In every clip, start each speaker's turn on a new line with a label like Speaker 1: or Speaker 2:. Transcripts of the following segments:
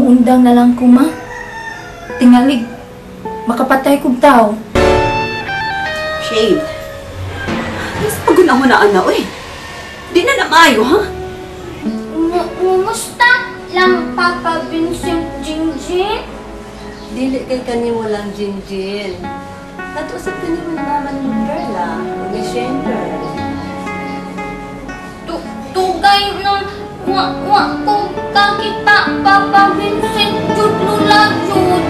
Speaker 1: Muundang na lang ko, ma. Tingalig, makapatay kog tao.
Speaker 2: Shane, mas pagunahon na ana, oy. Di na maayo, ha?
Speaker 3: Mumusta lang, Papa Vincent, Jinjin?
Speaker 4: Dili kay kanimo lang, Jinjin. Natusap kanimo ni Mama ni Perla, ni Shane Pearl.
Speaker 3: Tugay na wa ko kakita, Papa Vincent, jud Lula, jud.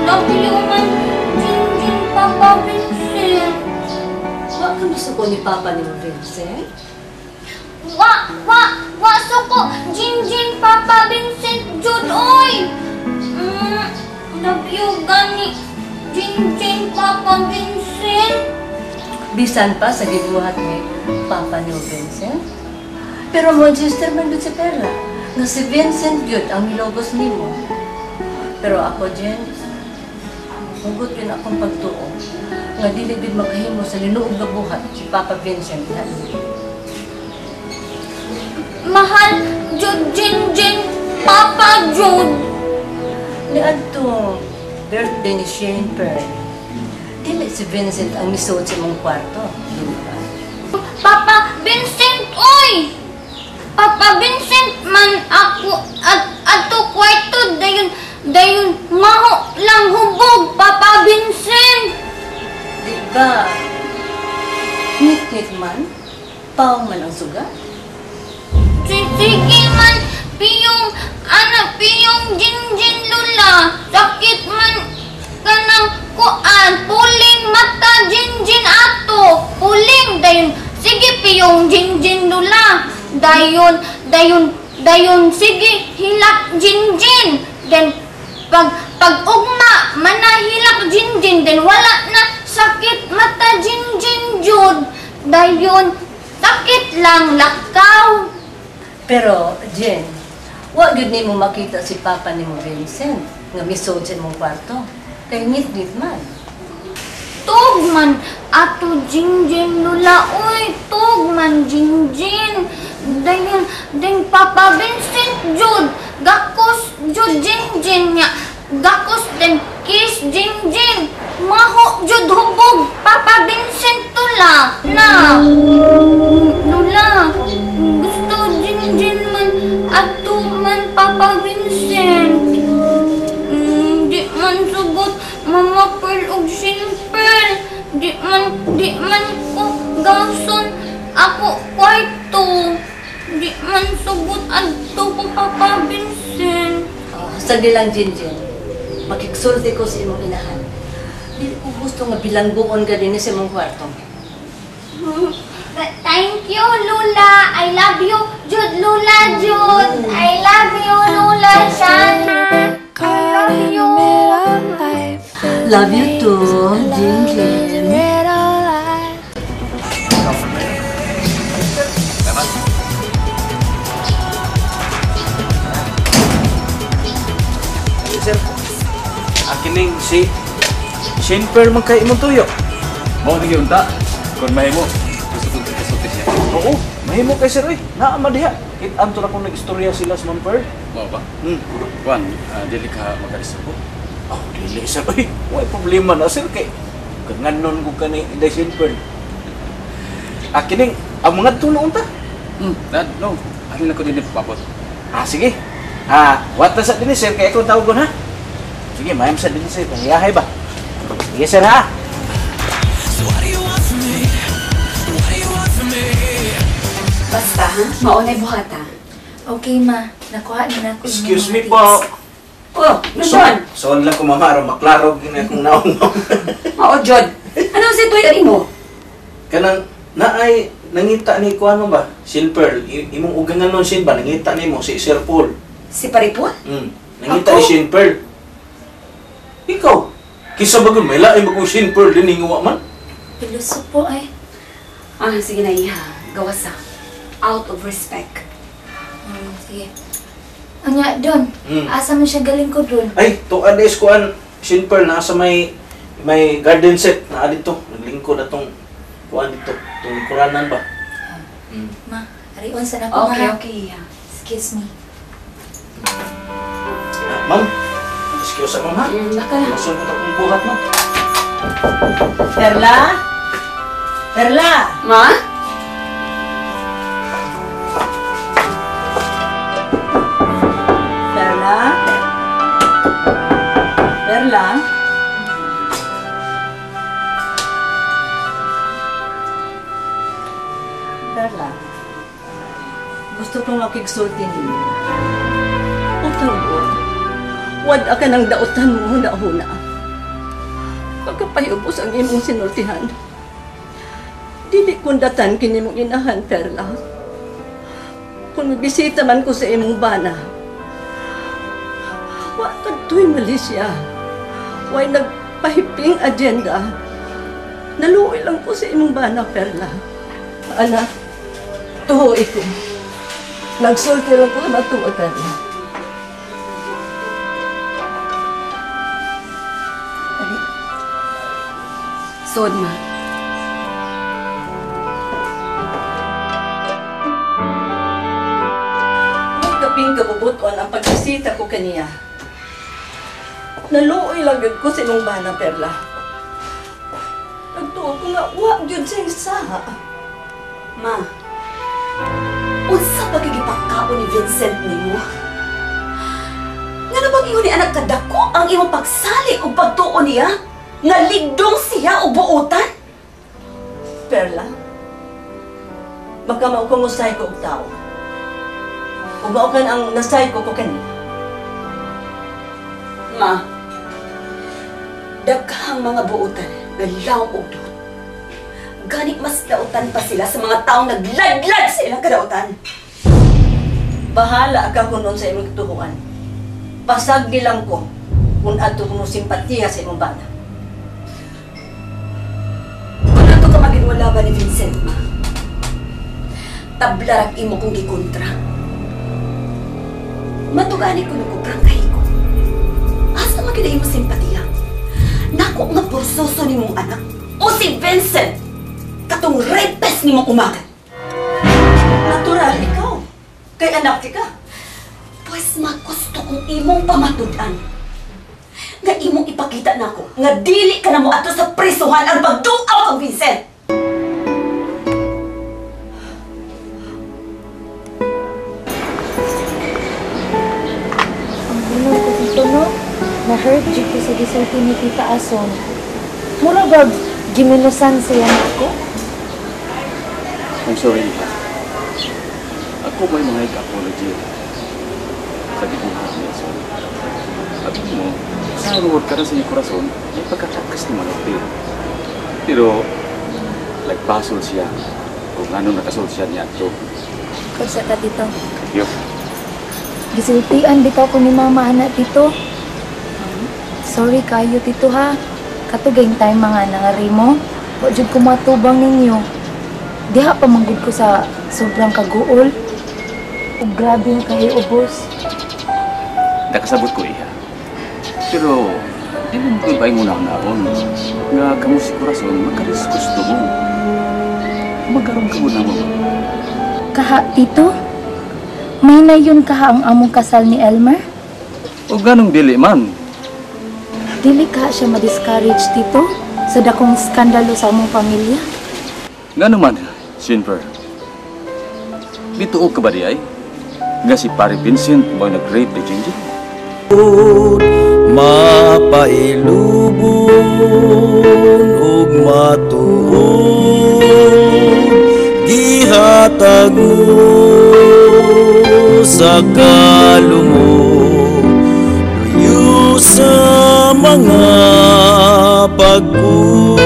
Speaker 3: Love you man, Jinjin, Papa Vincent.
Speaker 4: Wa ka masuko ni Papa ni Vincent?
Speaker 3: Wa, wa, wa suko, Jinjin, Papa Vincent, jud, oy. Love you gani, Jinjin, Papa Vincent.
Speaker 4: Bisan pa sa gibuhat ni Papa ni Vincent. Pero Manchester man gud si Perla, nga si Vincent gyud ang milogos nimo. Pero ako, Jen, hugot yun akong pagtuo nga dili gud makahimo sa linuog nga buhat si Papa Vincent.
Speaker 3: Mahal jud, Jinjin, Papa jud.
Speaker 4: Niadto birthday ni Shane Pearl, dili si Vincent ang misuod sa imong kwarto, di ba?
Speaker 3: Papa Vincent, oy! Papa Vincent man ako at ato kwarto dayon dayon maho lang hubog, Papa Vincent.
Speaker 4: Di ba? Ngit-ngit man, paw man ang suga.
Speaker 3: Sige man, piyong ana piyong Jinjin Lula, sakit man kanang kuan, puling mata Jinjin ato, puling dayon sige piyong Jinjin Lula, dayon dayon dayon sige hilak Jinjin, then pag pag ugma manahilak Jinjin, then wala na sakit mata Jinjin jud, dayon sakit lang lakaw.
Speaker 4: Pero, Jen, wa gyud nimo makita si Papa nimo Vincent nga misuod sa imong kwarto. Kay ngit-ngit man.
Speaker 3: Tug man ato Jinjin Lula, oy, tug man Jinjin. Dayon ding Papa Vincent jud, gakos jud Jinjin nya, gakos den kiss Jinjin. Maho jud hubog Papa Vincent tula na. Lula, gusto Jinjin man ato man Papa Vincent. Di man sugot Mama Pearl og Shane Pearl. Di man ko gason ako kwarto. Di man sugot adto ko Papa Vincent.
Speaker 4: Oh, sagdi lang, Jinjin. Makigsulti ko sa imong inahan. Di ko gusto nga bilangguon ka dinhi sa imong kwarto.
Speaker 3: Thank you, Lula. I love you, Jud Lula Jud. I love you, Lula Shana. I love you.
Speaker 4: Love you too, Jinjin.
Speaker 5: Sir, akining si Shane Pearl man kay imong tuyo.
Speaker 6: Mao ni unta. Kun mahimo, gusto kong ikasulti siya.
Speaker 5: Oo, mahimo kay sir oy. Naa man diha. Kit-an to ra kung nag-istorya sila sa Ma'am Pearl.
Speaker 6: Mao ba? Kuan, dili ka magkarisip ko.
Speaker 5: Oh, dili sir oy. Way problema na sir kay kanganon ko kani Inday Shane Pearl. Akining ang mga tulo unta.
Speaker 6: Dad, no. Alin ako din papabot.
Speaker 5: Ah, sige. Ah, what na sa dinhi sir kay akong tawagon ha. Sige, mayam sa dinhi sir. Pangiyahay ba? Sige sir ha.
Speaker 2: Basta, ha? Maunay buhata.
Speaker 1: Okay, ma. Nakuha na ako.
Speaker 5: Excuse me po.
Speaker 2: Oh, Nandun.
Speaker 5: Soon lang ko mama aron maklaro gid akong naong.
Speaker 2: Oo, Jod. Anong si Toy mo?
Speaker 5: Kanang naay nangita ni kuan mo ba? Shane Pearl, imong ugangan nun Shane ba nangita nimo si Sir Paul.
Speaker 2: Si Paripon?
Speaker 5: Nangita ni
Speaker 2: Ako?
Speaker 5: Shane Pearl. Ikaw, kisa ba gud may lain ba kung Shane Pearl din wa man?
Speaker 1: Piluso po ay.
Speaker 2: Ah, sige na iha. Gawas ah. Out of respect.
Speaker 1: Sige. Anya, Don. Asa man siya galing ko, Don?
Speaker 5: Ay, tuan is kuan Shane Pearl nasa may garden set na dito. Naglingkod atong kuan dito. Tong kuranan ba?
Speaker 1: Ma, arion sa nako,
Speaker 2: Okay,
Speaker 1: ma.
Speaker 2: okay, iha.
Speaker 1: Excuse me.
Speaker 5: Ma'am, excuse ma'am ha?
Speaker 2: Baka na.
Speaker 5: Masun ko akong buhat, ma'am.
Speaker 4: Perla? Perla!
Speaker 2: Ma?
Speaker 4: Perla? Perla? Perla, gusto kong makigsulti ninyo. Utang-ut, wad-a ka ng dautan mo huna-huna. Pagkapayubos ang imong sinultihan. Dili kundatan kini mong inahan, Perla. Kung bisita man ko sa imong bana, wa tagtoy malisya. Way nagpahiping agenda. Naluoy lang ko sa imong bana, Perla. Anak, tuhoy ko. Nagsulti lang ko na matuod, Perla.
Speaker 2: Sod, ma.
Speaker 4: Kaping kabubuton ang pagbisita ko kaniya. Naluoy lang yun ko sa imong bana, Perla. Nagtuo ko nga, wa yun sa isa.
Speaker 2: Ma, unsa pagigipagkaon ni Vincent nimo? Nga na bang ingon ni anak kadako ang imong pagsali o pagtuo niya? Nga ligdong siya o buotan?
Speaker 4: Perla, baka maukangusay ko og tao. Ug maukan ang nasay ko kanina.
Speaker 2: Ma, daghang mga buotan na lawom og duot. Gani mas dautan pa sila sa mga taong nagladlad sa ilang kadautan.
Speaker 4: Bahala ka kung sa imong tuhuan. Pasag gilang ko kung adto ko mo simpatiya sa imong bana.
Speaker 2: Kung ato ka maginwala ba ni Vincent, ma? Tablarag imo kong gikontra. Matugani ko nung prangkay ko. Asa man gyud imo simpatiya? Nako nga pursoso nimong anak o si Vincent katong rapist nimong umagan.
Speaker 4: Natural ikaw. Kay anak ti ka.
Speaker 2: Pues magusto kong imong pamatud-an. Nga imong ipakita nako nga dili ka na mo adto sa prisuhan ang pagduaw kang Vincent.
Speaker 1: Ang bunod ko dito, no? Na-hurt jud ko sa gisulti ni Tita Ason. Mura ba gimilusan siya nako?
Speaker 6: I'm sorry, Iha. Ako may mga apology sa gibuhat ni Ason. At mo, sa ruwag ka na sa iyong korason, may pagkatakas ni Manote. Pero, nagpasol siya. Kung ano nakasol siya niya ito.
Speaker 1: Kursa ka, Tito.
Speaker 6: Thank you.
Speaker 1: Gisultian bitaw ko ni Mama anak, Tito. Sorry kayo, Tito, ha. Katugay time mga nangari mo. Wa jud ko matubang ninyo. Diha pa manggod ko sa sobrang kaguol. Ug grabe na kayo ubos.
Speaker 6: Nakasabot ko, Iha. Pero, di mo ba yung unang-naon nga kamo si Corazon magkarisgusto mo? Magkaroon ka mo na mo.
Speaker 1: Kaha, Tito? May na yun kaha ang among kasal ni Elmer?
Speaker 6: O ganong dili man.
Speaker 1: Dili ka siya ma-discourage, Tito, sa dakong skandalo sa among pamilya.
Speaker 6: Ngano man, Sinper. Bituo ka ba di ay? Nga si Pare Vincent mo nag-rape ni Jinjin?
Speaker 7: Mapailubon ug matuod, gihatag mo sa kalumok, luyo sa mga pagkulang.